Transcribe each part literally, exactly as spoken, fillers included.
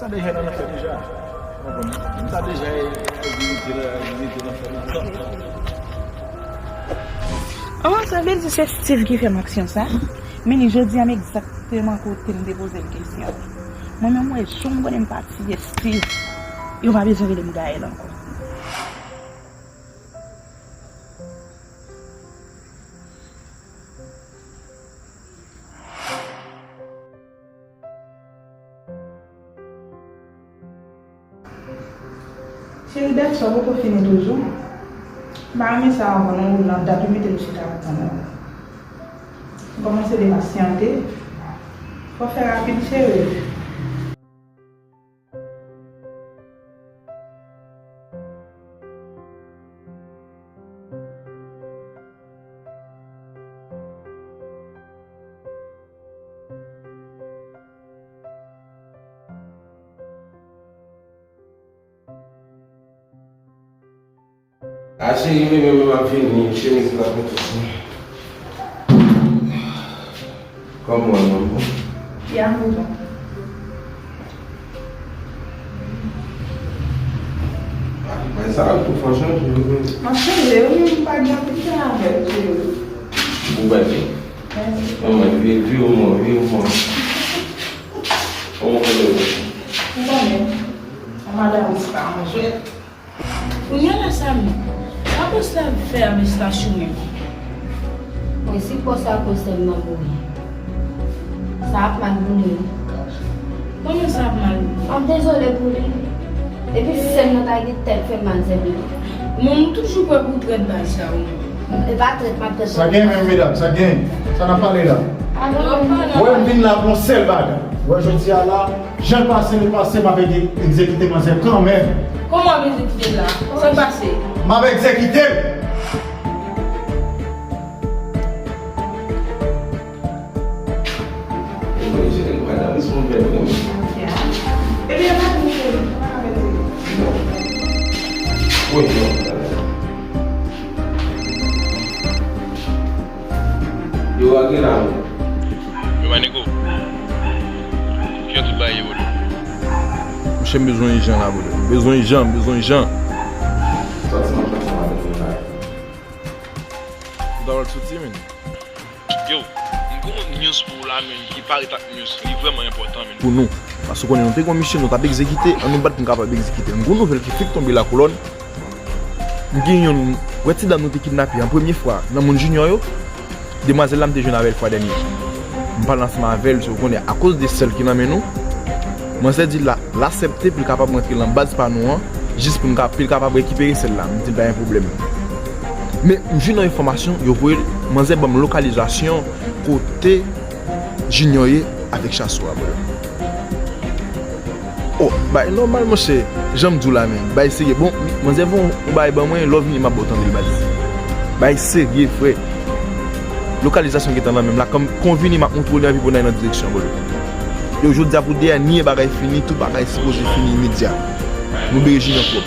Deja nan afè deja. Ou konprann? M ta deja vizite la, vizite nan afè nan. Oh, sa vle di se Steve ki fè m aksyon sa? Men li jodi a m egzakteman kote m te poze l kesyon. Mwen menm, mwen jan m konnen m pa tiye Steve, yo pa bezwen rele m Gaëlle ankò. Cheri, dat sa poko fini toujou. M pa renmen sa ankò non, Roland, dat ou mete m chita ap tann ou. M kòmanse depasyante. Fò fè rapid, cheri. A cheri, men, men, men, m ap vini, chemiz la pou tousen. Kòman w, manman? Ya, m bon. Mwen sa ap tou fò chanje, wi. M ap chanje, wi, m pa gen anpil tan avè w, cheri. Ou bèl, wi. Mèsi. Manman, vire, vire w mò, vire w mò. Kòman w fè w? Ou konnen, yon madanm se pa yon jwèt. Kounye a la, Samy, sa bòs la fè a Mestachou menm? Mwen si bòs la konsèlman mouri, sa ap mal pou li, wi. Kòman sa ap mal? M ap dezole pou li. Epi sè m nan ta gen tèt fè m mal sèvi. Non, m toujou kwè pou w trèt baz sa, wi. E pa trèt m ap trèt. Sa gen menm, medam, sa gen. Sa n ap pale la? Ou wè, m vin la pou yon sèl bagay. Ou wè, jodi a la, jan l pase, l pase, m ap egzekite manzè kanmenm. Kòman w ap egzekite l la? Sa k pase? M ap egzekite l! Ebyen, pa di misye, pa di misye. Non. Wi, non. Yo, a gen la, wi. Yo, Manico. Jan tout bagay ye, bro? Monchè, m bezwen ijan la, bro. M bezwen ijan, m bezwen ijan. Sòti nan plas la, m ap vin la. Ou ta pral soti, men? Yo, m gen yon news pou ou la, men, ki parèt ak news. Li vrèman enpòtan, men. Pou nou. Paske w konnen nou te gen yon misyon, nou t ap egzekite, an nou bat pou n kapab egzekite. M gen yon nouvèl ki fèk tonbe la, kolòn. M gen yon, wè ti dam nou te kidnape an premye fwa nan moun Junior yo, demwazèl la m te jwenn avè l fwa dènye. M pale ansanm avè l, se w konnen, akoz de sè l ki nan men nou. Manzè di l la, l aksepte pou l kapab rantre nan baz pa nou an, jis pou n ka, pou l kapab rekipere sè l la. M di l pa gen pwoblèm. Men, m jwenn yon enfòmasyon, yo voye l, manzè ban m lokalizasyon kote Junior ye avèk Chasou a, bro. Oh, bay nòmal, monchè. Jan m di w la, men. Bay serye. Bon, manzè, bon, ou bay ban mwen, lè w vini, m ap ba w tande l, baz. Bay serye, frè. Lokalizasyon gentan nan men m la. Kan m konvini, m ap montre w li anvi pou n al nan direksyon, bro. Yo, jodi a pou dènye bagay fini, tout bagay sipoze fini imedya. Nou bere Junior twòp.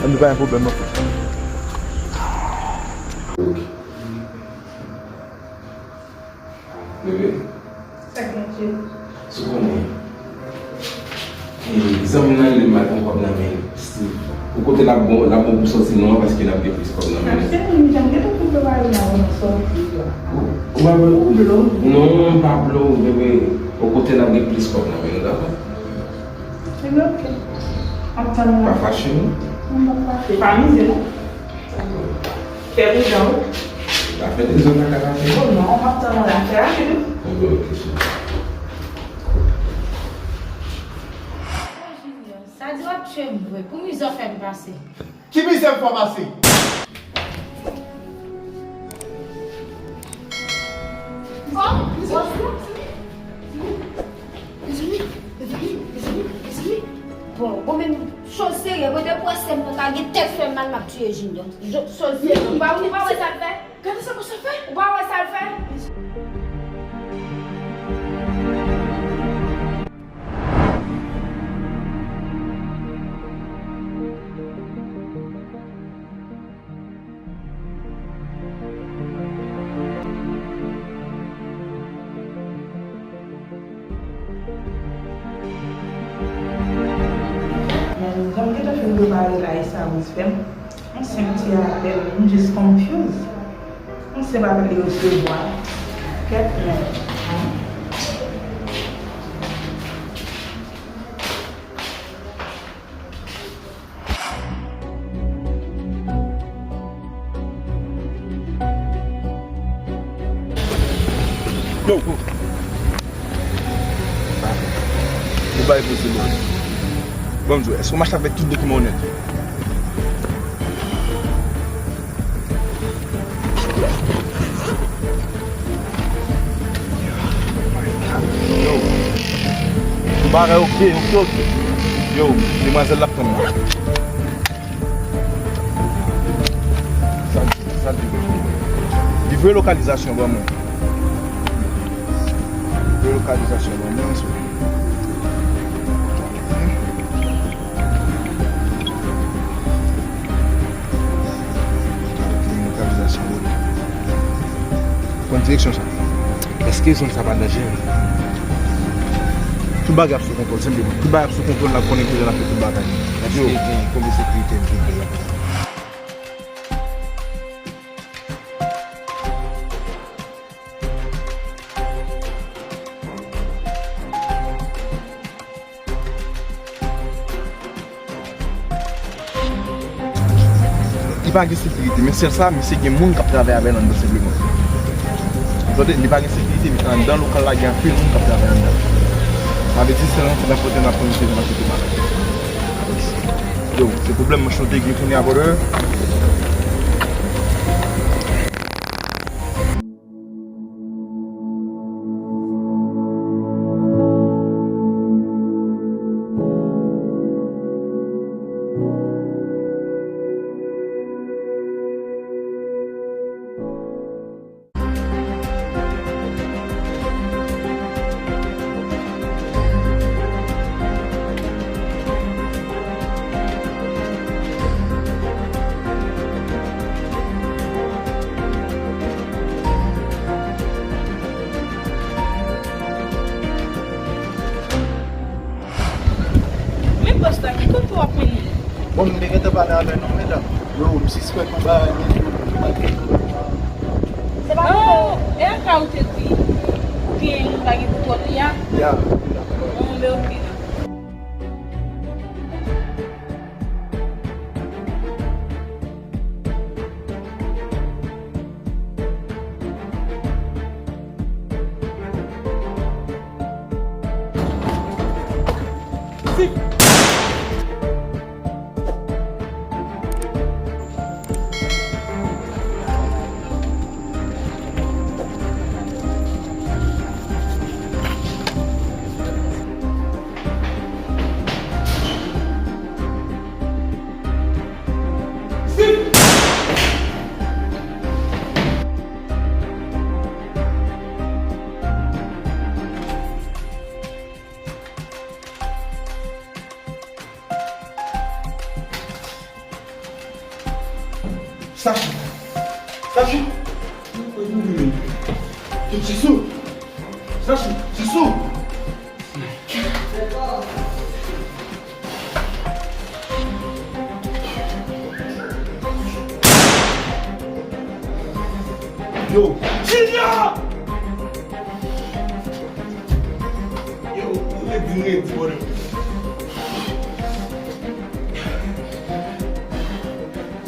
An nou pa gen pwoblèm, non, frè. Bebe. Sa k gen, cheri? Si w konnen, e, zanmi m nan rele m al pran kòb nan men Steve. Pou kote l ap bon, l ap bon pou sòti nou an, paske l ap gen plis kòb nan men nou. Cheri, m janm gentan konn pale la, bon, sòti la. Ou pa vle? Ou blow? Non, m pa blow, bebe. Pou kote l ap gen plis kòb nan men nou, dakò? Ebyen, oke. M ap tann ou la. Pa fache, non? M p ap fache. Pa mize, non? Fè pridan, wi. Pa fè dezòd nan kay la, cheri. Oh non, m ap tann ou la. Fè rapid, wi. Bon, oke, cheri. Sa di w ap tchwe m vre. Pou mizè w fè m pase. Ki mizè m fè w pase? Oh, mizè. Mezanmi, mezanmi, mezanmi, mezanmi. Bon, bon, men choz serye, kote pou wè sè m nan ta gen tèt fè mal, m ap tiye Junior. Choz serye. Ou pa, ou pa wè sa l fè? Gade sa, sa fè? Ou pa wè sa l fè? Sa jis fè m yon senp ti apèl, m jis confuse. Yon senp apèl li resevwa. Kèt men. Yo! Ou bay poze, man. Bon, m di w, èske w mache avèk tout dokiman w nèt? Yo. Tout bagay oke, oke, oke. Yo, demwazèl la ap tann mwen. Sa l di, sa l di. Li voye lokalizasyon ban mwen. Voye lokalizasyon ban mwen, souple. Lokalizasyon ban mwen. Pran direksyon sa. Èske zòn sa pa danjere? Tout bagay ap sou kontwòl, senpleman. Tout bagay ap sou kontwòl, n ap konnen kote n ap fè tout bagay. Yo. Èske gen konbyen sekirite m te gen la? Li pa gen sekirite, men sèl sa, misye gen moun k ap travay avè l anndan senpleman. Tande, li pa gen sekirite, men anndan lokal la gen anpil moun k ap travay anndan. Sa vle di, se nan, se nan kote n ap konn, se nan kote bagay. Yo, se pwoblèm manch nou te gen kounye a, brother. Men bòs la, ki kote w ap mennen l? Bon, m te gentan pale avè l non, medam. Yo, m sispèk yon bagay, men yo, m pa gentan. Se pa kote. Oh, e a ka ou te di, gen moun pa gen kontwòl li a? Ya. Bon, men oke la. Sachou! Sachou! Sachou! Sachou! Sachou! Yo! Junior! Yo, ou redi, redi, bòdè.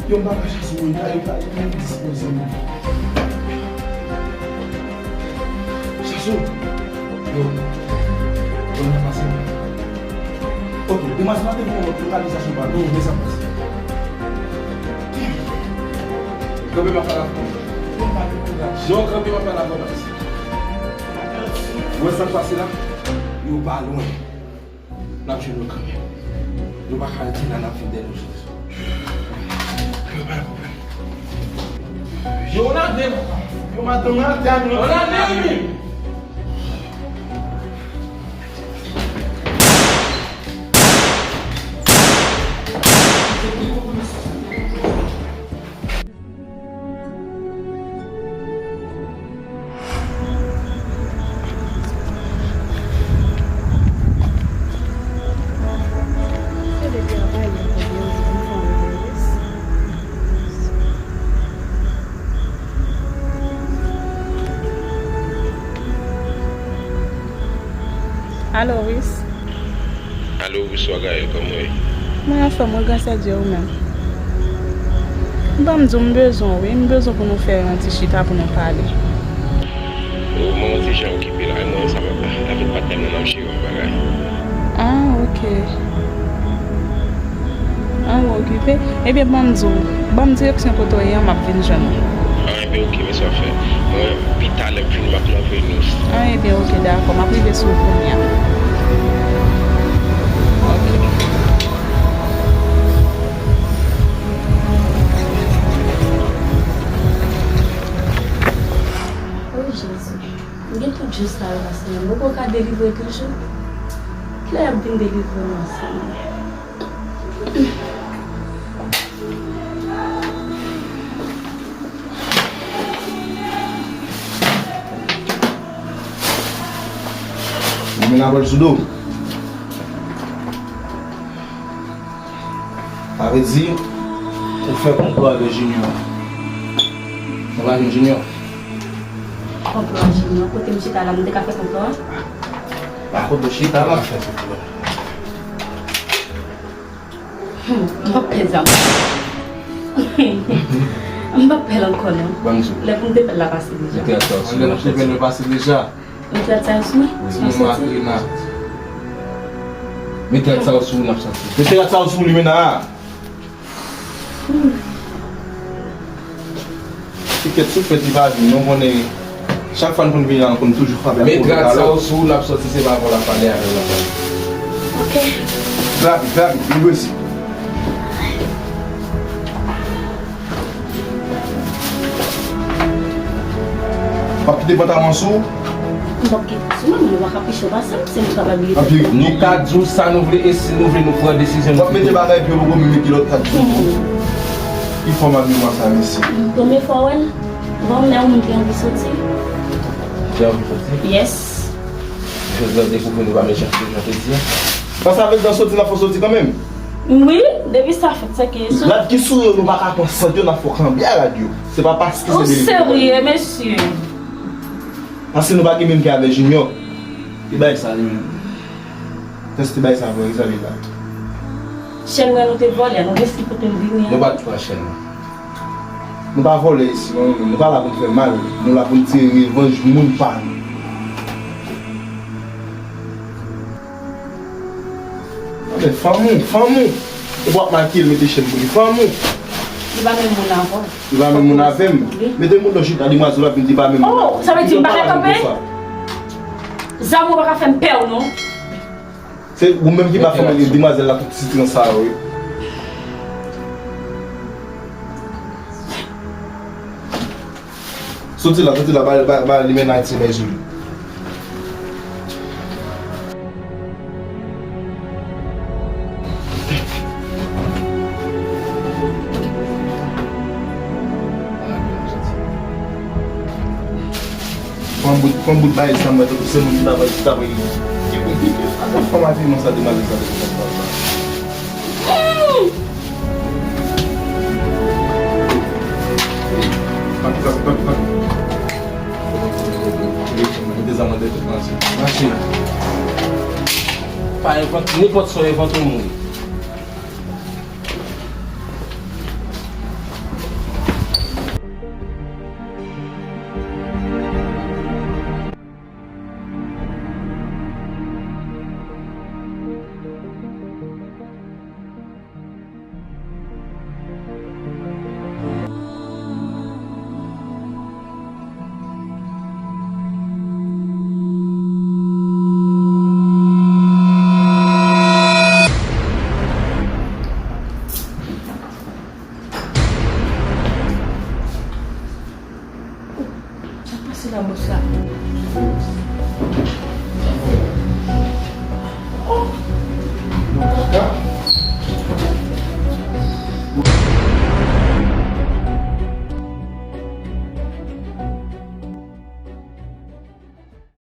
Yo, m pa ka chache moun, yo pa, yo pa, yo pa dispoze moun. Chache w. Yo. Bon, nan pase. Ok, demwazèl la te voye yon lokalizasyon pa nou, men sa pase. Kanpe m ap pale avè w. Non, kanpe m ap pale avè w, Patricia. Ou wè sa k pase la? Yo pa lwen. N ap jwenn yo kanmenm. Nou pa ka rete la, n ap vin dèyè nou jodi swa. Yo, pa gen pwoblèm. Yo, n ap vin. Yo, madanm, n ap vin. Yo, n ap vin. Se de travay mwen te gen pou m fè yon Alo, Wis. Alo, bonswa, Gaëlle, kòman w ye? Mwen anfòm, wi, gras a Dye, ou menm? Ban m di w, m bezwen w, wi. M bezwen pou nou fè yon ti chita pou nou pale. O, mwen yon ti jan okipe la, mwen ansanm avèk patnè m nan, n ap jere yon bagay. Ah, ok. Ah, ou okipe? Ebyen, ban m di w, ban m direksyon kote w ye an, m ap vin jwenn ou. Ah, ebyen, ok, men sa w fè. Mwen, pi talè, m fini, m ap nan Venus. Ah, ebyen, ok, dakò, m ap rive sou ou kounye a. Ok. O Jezi, m gen tout jou sa yo nan semenn, m poko ka delivre toujou. Kilè y ap vin delivre mwen, Senyè? Ou mennen avè l sou do. Sa vle di, ou fè konplo avè Junior. Nou pa jwenn Junior. Konplo a Junior, kote m chita la, m te ka fè konplo a? Pa kote w chita la. Fè konplo. Hmm, m p ap pè zam. M p ap pè l ankò, non. Ban m di w. Lè pou m te pè l la pase deja. Lè pou m te pè l la pase deja. Mete rad sa yo sou mwen. Wi. M ap soti. Mete rad sa yo sou ou, n ap soti. Mete rad sa yo sou Limena a. Hmm. Ti kèt sou fèt li pa vin, nou konnen chak fwa n konn vini la, n konn toujou frape ak pwoblèm. Mete rad sa yo sou ou, n ap soti, se pa avè w l ap pale, avè w l ap pale. Ok. Vin rapid, vin rapid, vin prese. W ap kite pantalon sou ou? M p ap kite sou mwen, mwen pa ka piche w pase m, se nou kapab li. Anpi nou ka di w sa nou vle e si nou vle nou pran desizyon nou. W ap mete bagay pye w poko menm mete lòt kat sou ou. Ki fòm abiman sa, mesye? Premye fwa w wè l? Bon, men yon moun ki anvi soti. Ki anvi soti? Yes. Jodi a dekouvri nou pa mechan, se jan te di a. Sa sa vle di, soti n ap fè soti kanmenm? Wi, depi sa fèt, se ke sou. Rad ki sou yo, nou pa ka pran sant yo, n ap fè w kanpe a rad yo. Se pa paske se delivre. Ou serye, mesye? Paske nou pa gen menm kè avè Junior. Ki bagay sa li menm? Tèste bay sa vre, sa li la. Chèn mwen nou te vòlè, nou resi kote l vini an. Nou pa t pran chèn nan. Nou pa vòlè isi, non, nou pa la pou n fè mal. Nou la pou n tire revanj moun pa nou. Anben, fanm ou, fanm ou. Ou p ap make l, mete chèn pou li. Fanm ou. Li pa menm moun avè w. Li pa menm moun avè m. Wi. Mete moun nan chita, demwazèl ap vin di pa menm moun avè m. Oh, sa vle di m pa ka kanpe? Zam ou pa ka fè m pè w, non. Se ou menm ki pa fè mwen li, demwazèl la, tout sitirans sa yo, wi. Soti la, soti la, ba, ba, ba Limena ti bèj li. Pran bout, pran bout bagay sa, mwen, tankou se moun ki ta pral, ki ta pral. Ki, ki, ki, ki, atè fanm abiman sa, demwazèl sa, te konn sa. Tanki, tanki, tanki, tanki. Mete zam nan tèt ou, mache. Mache. Pa envante, nenpòt sa w envante, w mouri. Sa k pase la, bòs la?